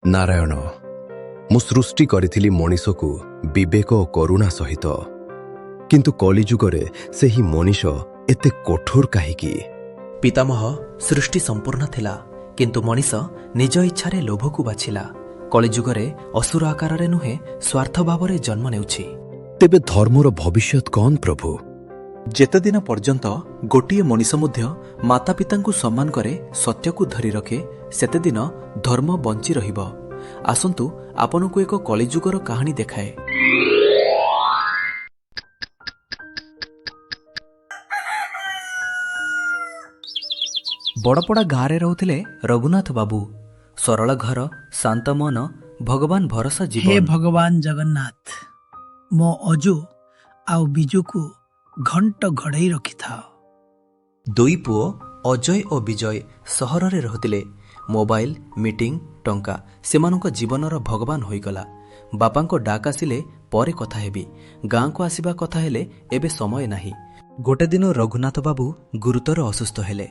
ନାରାୟଣ, ମୁଁ ସୃଷ୍ଟି କରିଥିଲି ମଣିଷକୁ ବିବେକ ଓ କରୁଣା ସହିତ। କିନ୍ତୁ କଳିଯୁଗରେ ସେହି ମଣିଷ ଏତେ କଠୋର କାହିଁକି? ପିତାମହ, ସୃଷ୍ଟି ସମ୍ପୂର୍ଣ୍ଣ ଥିଲା, କିନ୍ତୁ ମଣିଷ ନିଜ ଇଚ୍ଛାରେ ଲୋଭକୁ ବାଛିଲା। କଳିଯୁଗରେ ଅସୁର ଆକାରରେ ନୁହେଁ, ସ୍ୱାର୍ଥ ଭାବରେ ଜନ୍ମ ନେଉଛି। ତେବେ ଧର୍ମର ଭବିଷ୍ୟତ କଣ, ପ୍ରଭୁ? ଯେତେଦିନ ପର୍ଯ୍ୟନ୍ତ ଗୋଟିଏ ମଣିଷ ମଧ୍ୟ ମାତାପିତାଙ୍କୁ ସମ୍ମାନ କରେ, ସତ୍ୟକୁ ଧରି ରଖେ, ସେତେଦିନ ଧର୍ମ ବଞ୍ଚି ରହିବ। ଆସନ୍ତୁ ଆପଣଙ୍କୁ ଏକ କଳିଯୁଗର କାହାଣୀ ଦେଖାଏ। ବଡ଼ପଡ଼ା ଗାଁରେ ରହୁଥିଲେ ରଘୁନାଥ ବାବୁ। ସରଳ ଘର, ଶାନ୍ତ ମନ, ଭଗବାନ ଭରସା ହେ ଜୀବନ। ଭଗବାନ ଜଗନ୍ନାଥ, ମୋ ଅଜୁ ଆଉ ବିଜୁକୁ ଘଣ୍ଟ ଘଡ଼େଇ ରଖିଥାଅ। ଦୁଇ ପୁଅ ଅଜୟ ଓ ବିଜୟ ସହରରେ ରହୁଥିଲେ। ମୋବାଇଲ, ମିଟିଂ, ଟଙ୍କା ସେମାନଙ୍କ ଜୀବନର ଭଗବାନ ହୋଇଗଲା। ବାପାଙ୍କ ଡାକ ଆସିଲେ ପରେ କଥା ହେବି, ଗାଁକୁ ଆସିବା କଥା ହେଲେ ଏବେ ସମୟ ନାହିଁ। ଗୋଟେ ଦିନ ରଘୁନାଥ ବାବୁ ଗୁରୁତର ଅସୁସ୍ଥ ହେଲେ।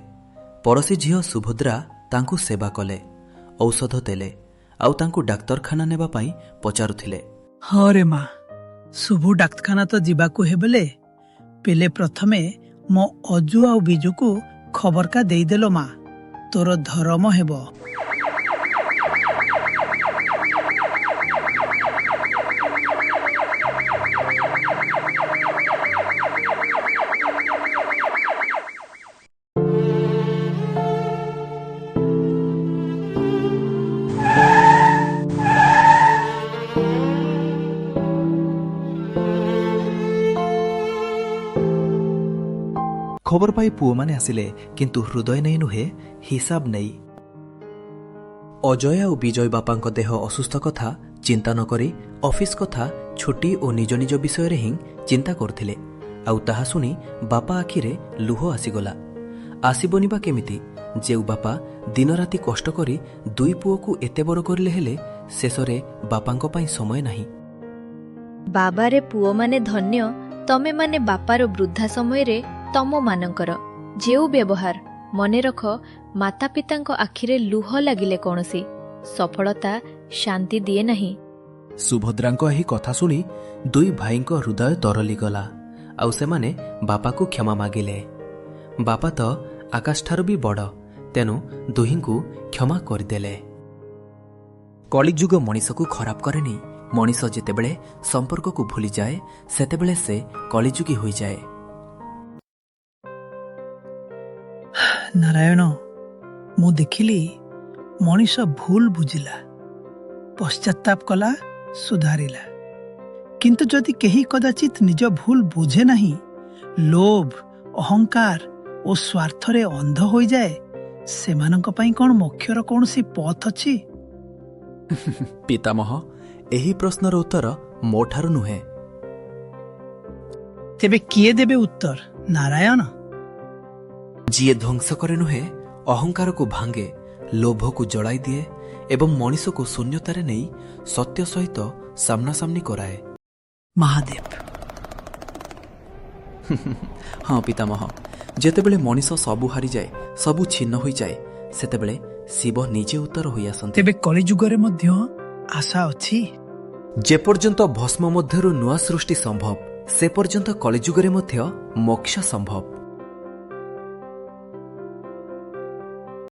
ପଡ଼ୋଶୀ ଝିଅ ସୁଭଦ୍ରା ତାଙ୍କୁ ସେବା କଲେ, ଔଷଧ ଦେଲେ ଆଉ ତାଙ୍କୁ ଡାକ୍ତରଖାନା ନେବା ପାଇଁ ପଚାରୁଥିଲେ। ହଁ ରେ ମା, ଶୁଭୁ, ଡାକ୍ତରଖାନା ତ ଯିବାକୁ ହେବଲେ, ପେଲେ ପ୍ରଥମେ ମୋ ଅଜୁ ଆଉ ବିଜୁକୁ ଖବରକା ଦେଇଦେଲ ମା, ତୋର ଧରମ ହେବ। ଖବର ପାଇ ପୁଅମାନେ ଆସିଲେ, କିନ୍ତୁ ହୃଦୟ ନେଇ ନୁହେଁ, ହିସାବ ନେଇ। ଅଜୟ ଆଉ ବିଜୟ ବାପାଙ୍କ ଦେହ ଅସୁସ୍ଥ କଥା ଚିନ୍ତା ନ କରି ଅଫିସ କଥା, ଛୁଟି ଓ ନିଜ ନିଜ ବିଷୟରେ ହିଁ ଚିନ୍ତା କରୁଥିଲେ। ଆଉ ତାହା ଶୁଣି ବାପା ଆଖିରେ ଲୁହ ଆସିଗଲା। ଆସିବନି ବା କେମିତି? ଯେଉଁ ବାପା ଦିନରାତି କଷ୍ଟ କରି ଦୁଇ ପୁଅକୁ ଏତେ ବଡ଼ କରିଲେ, ହେଲେ ଶେଷରେ ବାପାଙ୍କ ପାଇଁ ସମୟ ନାହିଁ। ବାବାରେ ପୁଅମାନେ, ଧନ୍ୟ ତମେମାନେ। ବାପାର ବୃଦ୍ଧା ସମୟରେ ତମମାନଙ୍କର ଯେଉଁ ବ୍ୟବହାର, ମନେ ରଖ, ମାତା ପିତାଙ୍କ ଆଖିରେ ଲୁହ ଲାଗିଲେ କୌଣସି ସଫଳତା ଶାନ୍ତି ଦିଏ ନାହିଁ। ସୁଭଦ୍ରାଙ୍କ ଏହି କଥା ଶୁଣି ଦୁଇ ଭାଇଙ୍କ ହୃଦୟ ତରଳିଗଲା ଆଉ ସେମାନେ ବାପାକୁ କ୍ଷମା ମାଗିଲେ। ବାପା ତ ଆକାଶଠାରୁ ବି ବଡ଼, ତେଣୁ ଦୁହିଁଙ୍କୁ କ୍ଷମା କରିଦେଲେ। କଳିଯୁଗ ମଣିଷକୁ ଖରାପ କରେନି। ମଣିଷ ଯେତେବେଳେ ସମ୍ପର୍କକୁ ଭୁଲିଯାଏ, ସେତେବେଳେ ସେ କଳିଯୁଗୀ ହୋଇଯାଏ। ନାରାୟଣ, ମୁଁ ଦେଖିଲି ମଣିଷ ଭୁଲ ବୁଝିଲା, ପଶ୍ଚାତାପ କଲା, ସୁଧାରିଲା। କିନ୍ତୁ ଯଦି କେହି କଦାଚିତ ନିଜ ଭୁଲ ବୁଝେ ନାହିଁ, ଲୋଭ, ଅହଙ୍କାର ଓ ସ୍ୱାର୍ଥରେ ଅନ୍ଧ ହୋଇଯାଏ, ସେମାନଙ୍କ ପାଇଁ କ'ଣ ମୋକ୍ଷର କୌଣସି ପଥ ଅଛି? ପିତାମହ, ଏହି ପ୍ରଶ୍ନର ଉତ୍ତର ମୋଠାରୁ ନୁହେଁ। ତେବେ କିଏ ଦେବେ ଉତ୍ତର, ନାରାୟଣ? ଯିଏ ଧ୍ୱଂସ କରେ ନୁହେଁ, ଅହଙ୍କାରକୁ ଭାଙ୍ଗେ, ଲୋଭକୁ ଜଳାଇ ଦିଏ ଏବଂ ମଣିଷକୁ ଶୂନ୍ୟତାରେ ନେଇ ସତ୍ୟ ସହିତ ସାମ୍ନାସାମ୍ନି କରାଏ। ମହାଦେବ। ହଁ ପିତାମହ, ଯେତେବେଳେ ମଣିଷ ସବୁ ହାରିଯାଏ, ସବୁ ଛିନ୍ନ ହୋଇଯାଏ, ସେତେବେଳେ ଶିବ ନିଜେ ଉତ୍ତର ହୋଇ ଆସନ୍ତି। ତେବେ କଳିଯୁଗରେ ମଧ୍ୟ ଆଶା ଅଛି? ଯେପର୍ଯ୍ୟନ୍ତ ଭସ୍ମ ମଧ୍ୟରୁ ନୂଆ ସୃଷ୍ଟି ସମ୍ଭବ, ସେ ପର୍ଯ୍ୟନ୍ତ କଳିଯୁଗରେ ମଧ୍ୟ ମୋକ୍ଷ ସମ୍ଭବ।